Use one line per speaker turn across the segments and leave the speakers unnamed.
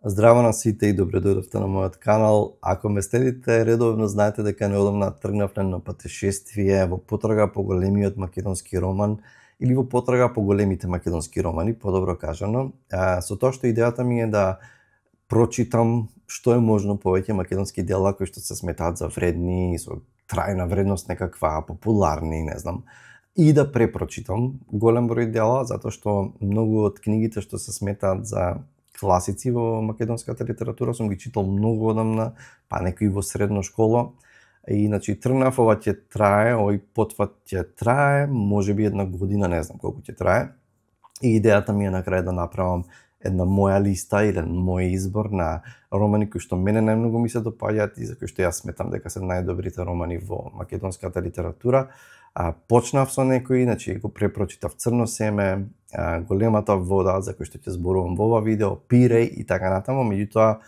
Здраво на сите и добре дојдовте на мојот канал. Ако ме следите редовно, знаете дека неодамна тргнавме на патешествие во потрага по големиот македонски роман или во потрага по големите македонски романи, подобро кажано. Со тоа што идејата ми е да прочитам што е можно повеќе македонски дела кои што се сметаат за вредни, со трајна вредност некаква, популарни, не знам, и да препрочитам голем број дела, затоа што многу од книгите што се сметаат за класици во македонската литература сум ги читал многу одамна, па некои во средна школа. И значи тргнав, ова ќе трае, овој потват ќе трае, можеби една година, не знам колку ќе трае. И идејата ми е на крај да направам една моја листа или мој избор на романи кои што мене најмногу ми се допаѓаат и за кои што јас сметам дека се најдобрите романи во македонската литература. Почнав со некои, значи го препрочитав Црно семе, Големата вода, за кој што ќе зборувам во ова видео, Пиреј и така натаму, меѓутоа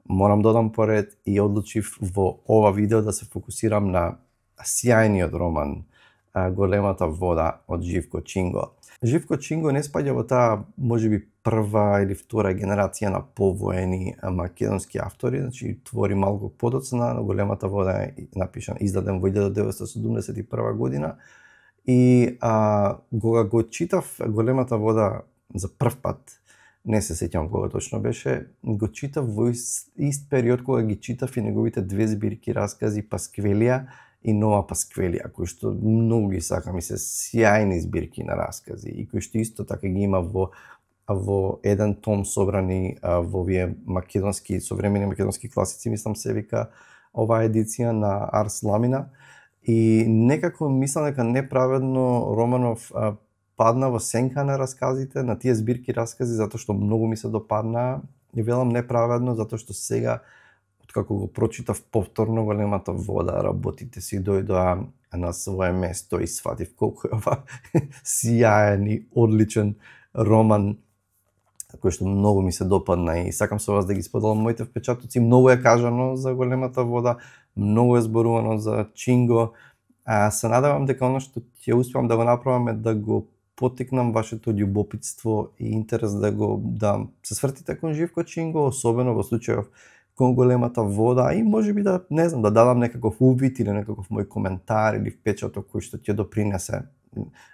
морам да одам поред и одлучив во ова видео да се фокусирам на сјајниот роман Големата вода од Живко Чинго. Живко Чинго не спаѓа во таа можеби прва или втора генерација на повоени македонски автори, значи твори малку подоцна, но Големата вода е напишан, издаден во 1971 година. И кога го читав Големата вода за прв пат, не се сеќавам кога точно беше, го читав во ист период кога ги читав и неговите две збирки раскази Пасквелија и Нова Пасквелија, кои што многу ги сакам и се сјајни збирки на раскази и кои што исто така ги има во еден том собрани во овие македонски, современи македонски класици, мислам се вика оваа едиција на Арс Ламина. И некако мислам дека неправедно Романов падна во сенка на расказите, на тие збирки раскази, затоа што многу ми се допаднаа. И велам неправедно, затоа што сега, откако го прочитав повторно Големата вода, работите си дојдоа на свое место и сватив колку е ова сјаен и одличен роман, кој што многу ми се допадна и сакам со вас да ги споделам моите впечатоци. Многу е кажано за Големата вода, многу е зборувано за Чинго. Се надевам дека оно што ќе успеам да го направам е да го поттикнам вашето љубопитство и интерес да се свртите кон Живко Чинго, особено во случајов кон Големата вода и можеби да, не знам, да дадам некаков увид или некаков мој коментар или впечаток кој што ќе допринесе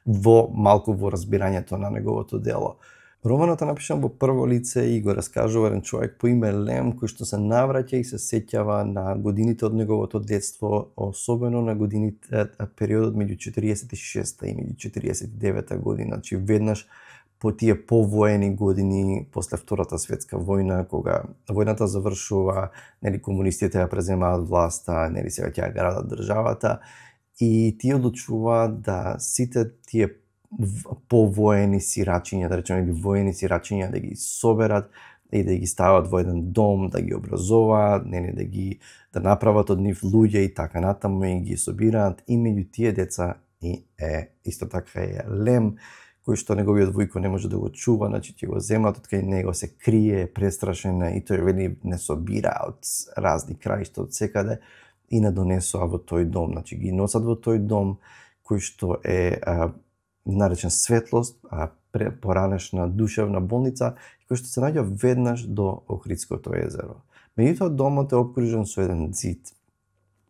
малку во разбирањето на неговото дело. Романот е напишан во прво лице и го раскажува еден човек по име Лем, кој што се навраќа и се сеќава на годините од неговото детство, особено на годините, периодот меѓу 46-та и меѓу 49-та година, значи веднаш по тие повоени години после Втората светска војна, кога војната завршува, нели комунистите ја преземаат власта, нели сега ќе ја градат државата и тие одлучуваат да сите тие повоени сирачиња, да речеме, или воени сирачиња да ги соберат и да ги стават во еден дом, да ги образуваат, нели да направат од нив луѓе и така натаму и ги собираат и меѓу тие деца и исто така е Лем, кој што неговиот војко не може да го чува, значи ќе го земат од кај него, се крие, престрашен и тој вели не собира од разни краишта од секаде и не донесоа во тој дом, значи ги носат во тој дом кој што е наречен Светлост, поранешна душевна болница, кој што се наоѓа веднаш до Охридското езеро. Меѓутоа домот е опкружен со еден ѕид.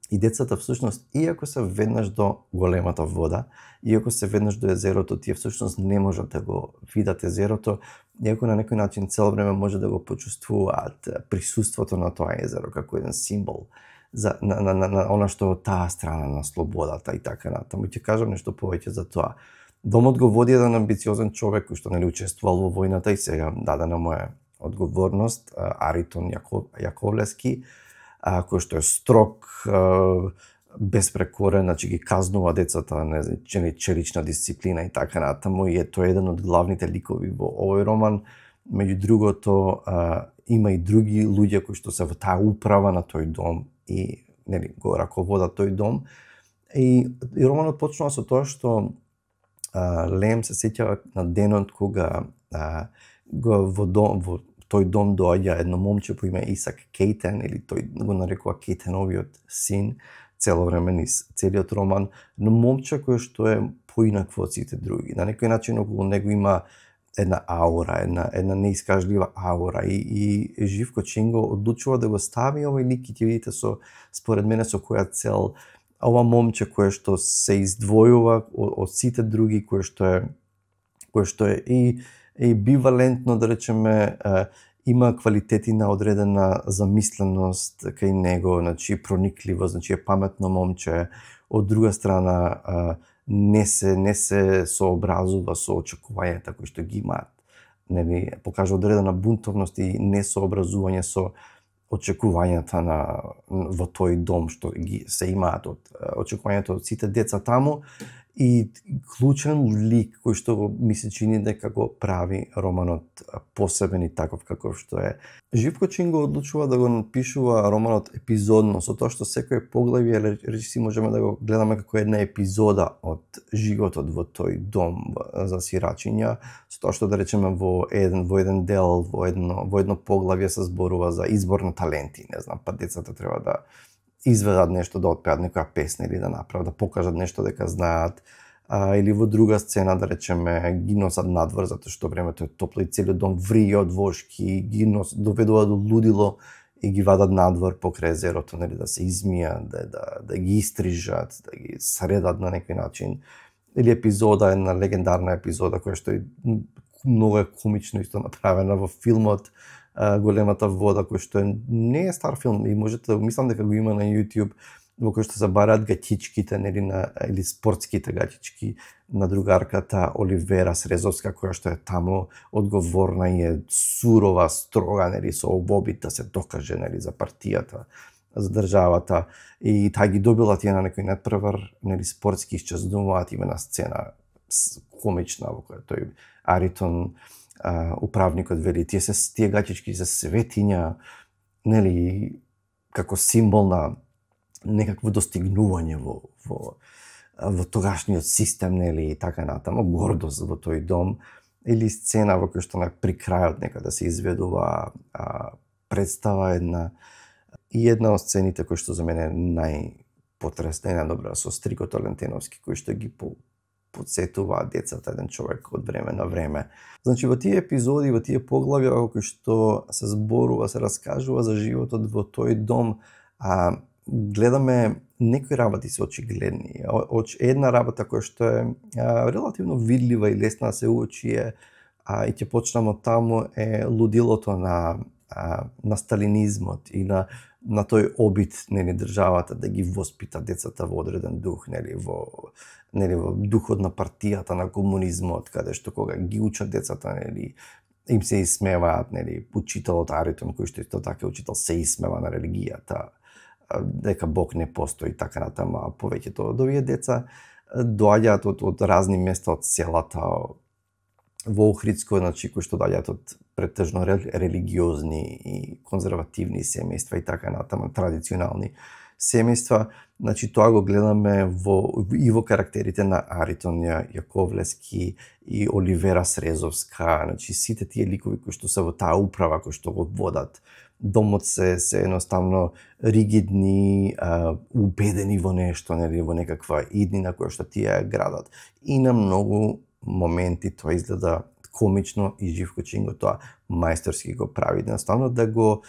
И децата всушност, иако се веднаш до Големата вода, иако се веднаш до езерото, тие всушност не можат да го видат езерото, иако на некој начин цело време може да го почувствуваат присуството на тоа езеро како еден символ на она што таа страна на слободата и така натаму. Ќе кажам нешто повеќе за тоа. Домот го води еден амбициозен човек кој што нели учествувал во војната и сега дадена му е одговорност, Аритон Јаковлевски, кој што е строг, безпрекорен, значи ги казнува децата, не знам, челична дисциплина и така натаму и тој еден од главните ликови во овој роман. Меѓу другото, има и други луѓе кои што се во таа управа на тој дом и нели го раководат тој дом. И романот почнува со тоа што Лем се сеќава на денот кога во тој дом доаѓа едно момче по име Исак Кейтен, или тој го нарекува Кейтеновиот син, цело време низ целиот роман, но момче кој што е поинакво од сите други. На некој начин околу него има една аура, една неискажлива аура и Живко Чинго одлучува да го стави овој лик и ќе видите според мене со која цел ова момче кое што се издвојува од сите други, кое што е и бивалентно, да речеме, има квалитети на одредена замисленост кај него, значи проникливо, значи е паметно момче. Од друга страна, не се сообразува со очекувањата кои што ги имаат. Нели, покажа одредена бунтовност и несообразување со очекувањата во тој дом што се имаат од очекувањата од сите деца таму. И клучен лик кој што ми се чини дека го прави романот посебен и таков каков што е. Живко Чинго одлучува да го напишува романот епизодно, со тоа што секој поглавје речиси можеме да го гледаме како една епизода од животот во тој дом за сирачиња, со тоа што да речеме во еден дел, во едно поглавје се зборува за избор на таленти, не знам, па децата треба да изведат нешто, да отпеат некоја песна или да направат, да покажат нешто дека знаат, или во друга сцена, да речеме, ги носат надвор затоа што времето е топло и целиот дом врие од вошки, ги доведуваат до лудило и ги вадат надвор покрај езерото, нели, да се измијат, да ги истрижат, да ги средат на некој начин. Или епизода, една легендарна епизода која што е многу комично исто направена во филмот Големата вода, кој што не е стар филм и можете, мислам дека го има на YouTube, во кој што се бараат гатичките, нели, или спортските гатички на другарката Оливера Срезовска, која што е таму одговорна и е сурова, строга, нели, со обид да се докаже, нели, за партијата, за државата, и таа ги добила тие на некој надпревар, нели, спортски исчезнуваат, има една сцена комична во која тој Аритон, управникот, вели, тие гатички се светиња, нели, како символ на некакво достигнување во тогашниот систем, нели, и така натаму, гордост во тој дом. Или сцена во која што при крајот некаде се изведува представа една од сцените кои што за мене најпотресна и најдобра со Стрикото Лентеновски, кој што ги подсетува децата, еден човек од време на време. Значи, во тие епизоди, во тие поглавја во кои што се зборува, се раскажува за животот во тој дом, гледаме некои работи се очигледни. Една работа која што е релативно видлива и лесна да се уочи и ќе почнам од таму, е лудилото на сталинизмот и на тој обид, нели, државата да ги воспита децата во одреден дух, нели, во духот на партијата, на комунизмот, каде што кога ги учат децата, нели, им се исмеваат, нели, учителот Аритон, кој што исто така учител, се исмева на религијата, дека Бог не постои, така натаму, а повеќето од овие деца доаѓаат од разни места од селата во Охридско, значи, кои што доаѓаат од претежно религиозни и конзервативни семејства и така натаму, традиционални семејства. Значи, тоа го гледаме и во карактерите на Аритон Јаковлевски и Оливера Срезовска, значи сите тие ликови кои што се во таа управа, кои што го водат домот, се едноставно ригидни, убедени во нешто, нели, во некаква иднина која што тие градат. И на многу моменти тоа изгледа комично и Живко Чинго тоа мајсторски го прави, едноставно да го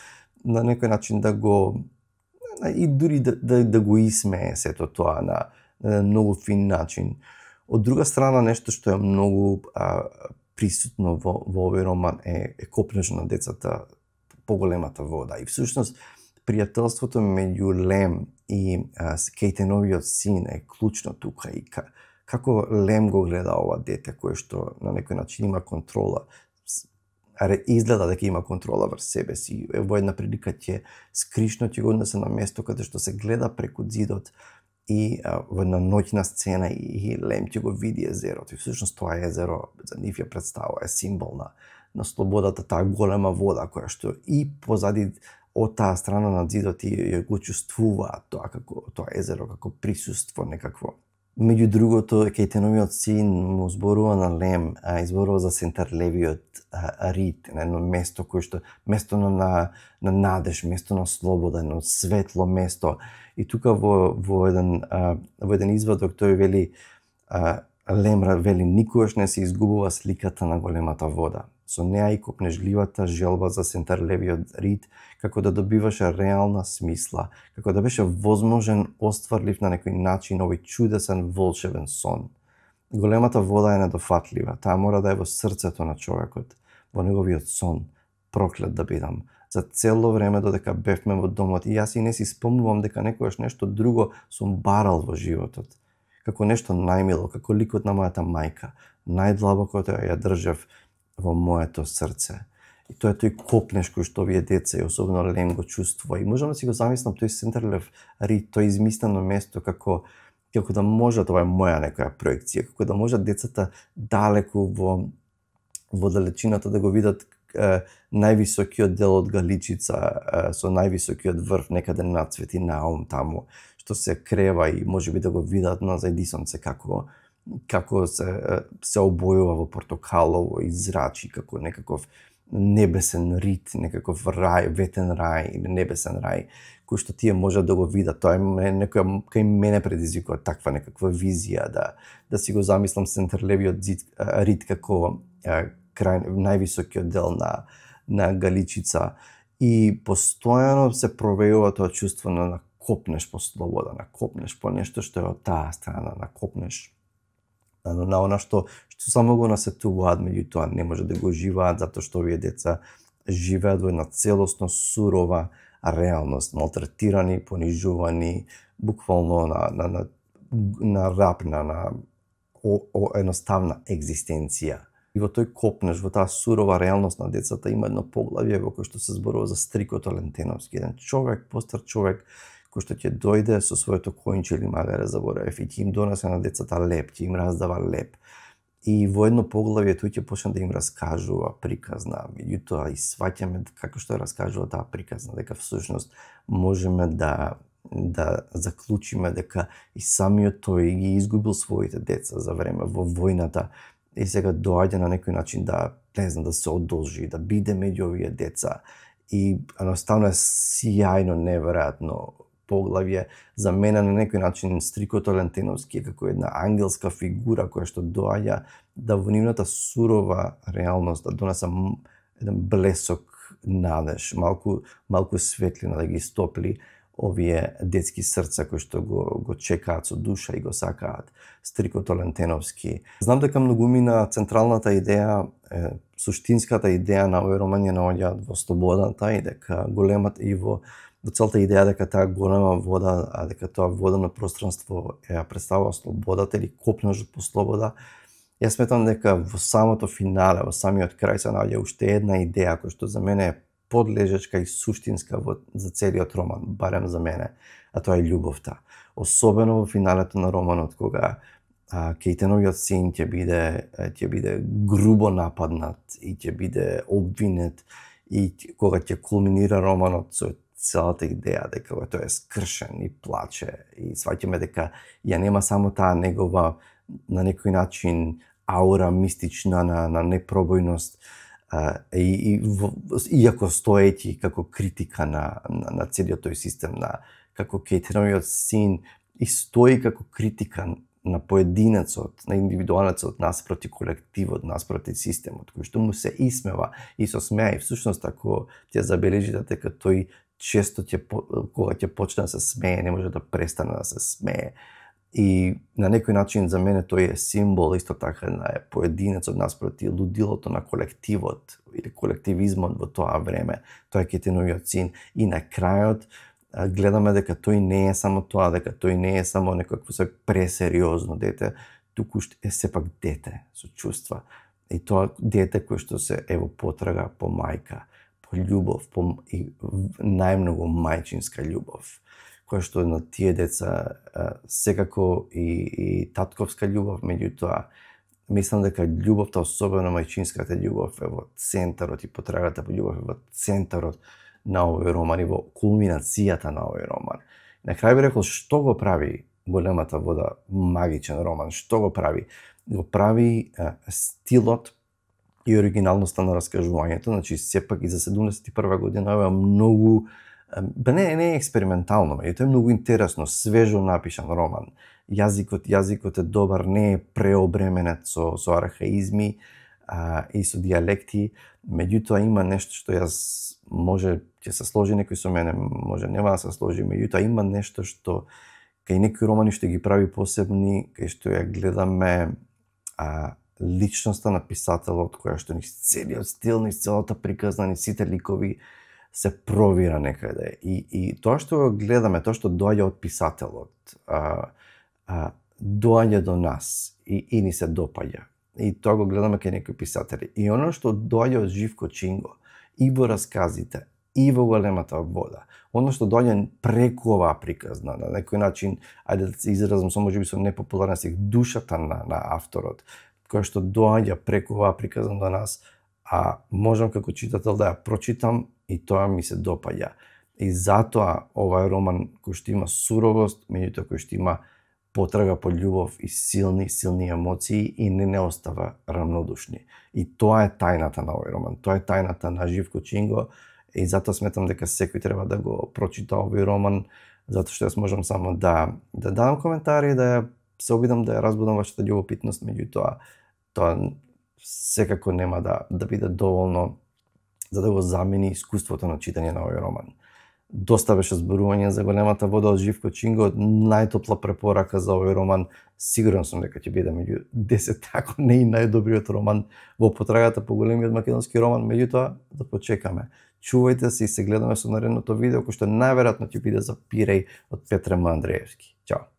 на некој начин да го и дури да го исмее сето тоа на многу фин начин. Од друга страна, нешто што е многу присутно во овој роман е копнежот на децата по големата вода. И всушност пријателството меѓу Лем и Кейтеновиот син е клучно тука и како Лем го гледа ова дете кое што на некој начин има контрола, изгледа дека има контрола врз себе си. Во една прилика ќе скришно ќе го однесе на место каде што се гледа преку зидот и во една ноќна сцена и Лем ќе го види езерото. И всушност тоа езеро за нив ја представува, е символ на слободата, таа голема вода која што и позади од таа страна на зидот и го чувствуваат тоа езеро како присуство некакво. Меѓу другото, Кейтеновиот син му зборува на Лем, изборува за Сентарлевиот рид, на едно место кое што место на надеж, место на слобода, едно светло место. И тука во еден извадок тој вели Лемра вели никогаш не се изгубува сликата на големата вода. Со неа и копнежливата желба за Сентерлевиот рид, како да добиваше реална смисла, како да беше возможен остварлив на некој начин овој чудесен волшебен сон. Големата вода е недофатлива, таа мора да е во срцето на човекот, во неговиот сон, проклет да бидам. За цело време додека бевме во домот и јас и не си спомнувам дека некогаш нешто друго сум барал во животот. Како нешто најмило, како ликот на мојата мајка, најдлабокото ја држев во моето срце. И тоа е тој копнеш кој што овие деца и особено Лем го чувствува. И можам да си го замислам тој Сентерлев рид, тој измислено место како да може, тоа е моја некоја проекција, како да можат децата далеку во далечината да го видат највисокиот дел од Галичица со највисокиот врв некаде над Свети Наум таму, што се крева и можеби да го видат на зајдисонце како се обојува во портокалово и зрачи како некаков небесен рид, некаков рај, ветен рај или небесен рај, кој што тие можат да го видат. Тоа е кај мене предизвикува таква некаква визија да си го замислам Сентерлевиот рид како крај највисокиот дел на Галичица и постојано се провеува тоа чувство на копнеш по слобода, на копнеш по нешто што е од таа страна, на копнеш на она што само го насетуваат, меѓутоа не може да го живеат затоа што овие деца живеат во една целосно сурова реалност, малтретирани, понижувани, буквално на рапна, на едноставна екзистенција. И во тој копнеш, во таа сурова реалност на децата има едно поглавје во кој што се зборува за Стрикото Лентеновски, еден човек, постар човек, кој што ќе дојде со своето коњче или магаре заборавив и ќе им донесе на децата леп, ќе им раздава леп. И во едно поглавје тој ќе почне да им раскажува приказна, меѓутоа и сваќаме како што раскажува таа приказна, дека всушност можеме да заклучиме дека и самиот тој ги изгубил своите деца за време во војната и сега доаѓа на некој начин да се одолжи, да биде меѓу овие деца. И едноставно е сјајно, неверојатно поглавје. За мене на некој начин Стрикото Лентеновски е како една ангелска фигура која што доаѓа да во нивната сурова реалност да донесе еден блесок надеж, малку светлина да ги стопли овие детски срца кои што го чекаат со душа и го сакаат Стрикото Лентеновски. Знам дека многумина централната идеја, суштинската идеја на овој роман ја наоѓаат во слободата и дека големата и во целта идеја дека таа голема вода, а дека тоа водено пространство ја представува слободата или копнежот по слобода. Јас сметам дека во самото финале, во самиот крај се наоѓа уште една идеја која што за мене е подлежечка и суштинска за целиот роман, барем за мене, а тоа е љубовта. Особено во финалето на романот, кога Кејтеновиот син ќе биде грубо нападнат и ќе биде обвинет и кога ќе кулминира романот со целата идеја дека тој е скршен и плаче и сваќаме дека ја нема само таа негова на некој начин аура мистична на непробојност, иако стоејќи како критика на целиот тој систем, како Кејтеновиот син и стои како критика на поединецот, на индивидуалецот наспроти колективот, наспроти системот, кој што му се исмева и со смеа и всушност ако ќе забележите дека тој често кога ќе почне да се смее, не може да престане да се смее. И на некој начин за мене тој е символ исто така на поединецот наспроти лудилото на колективот или колективизмот во тоа време. Тоа е Кејтеновиот син и на крајот гледаме дека тој не е само тоа, дека тој не е само некакво се пресериозно дете, туку е сепак дете со чувства. И тоа дете кој што се во потрага по мајка, по љубов, и најмногу мајчинска љубов, која што на тие деца секако и татковска љубов, меѓутоа мислам дека љубовта, особено мајчинската љубов е во центарот и потрагата по љубов е во центарот на овој роман и во кулминацијата на овој роман. На крај би рекол што го прави Големата вода магичен роман, што го прави? Го прави стилот и оригиналноста на раскажувањето, значи сепак и за 71 година ова многу не е експериментално, меѓутоа е многу интересно, свежо напишан роман. јазикот е добар, не е преобременет со архаизми и со дијалекти, меѓутоа има нешто што може ќе се сложи некој со мене, може нема да се сложи, меѓутоа има нешто што кај некои романи што ги прави посебни, кај што ја гледаме личноста на писателот, која што низ целиот стил, низ целата приказна, низ сите ликови се провира некаде. И тоа што го гледаме, тоа што доаѓа од писателот, доаѓа до нас и ни се допаѓа. И тоа го гледаме кај некои писатели. И оно што доаѓа од Живко Чинго, и во расказите, и во Големата вода, оно што доаѓа преку оваа приказна, на некој начин, ајде да се изразам можеби со непопуларен стих, душата на авторот, која што доаѓа преку оваа приказна до нас, можам како читател да ја прочитам и тоа ми се допаѓа. И затоа овај роман кој што има суровост, меѓутоа кој што има потрага по љубов и силни емоции и не остава рамнодушни. И тоа е тајната на овој роман, тоа е тајната на Живко Чинго и затоа сметам дека секој треба да го прочита овој роман, затоа што јас можам само да дадам коментари, да се обидам да ја разбудам вашата љубопитност, меѓутоа тоа секако нема да биде доволно за да го замени искуството на читање на овој роман. Доста беше зборување за Големата вода од Живко Чинго, најтопла препорака за овој роман, сигурен сум дека ќе биде меѓу 10, ако не и најдобриот роман во потрагата по големиот македонски роман, меѓутоа да почекаме. Чувајте се и се гледаме со наредното видео, кој што најверојатно ќе биде за Пиреј од Петре М. Андреевски. Чао!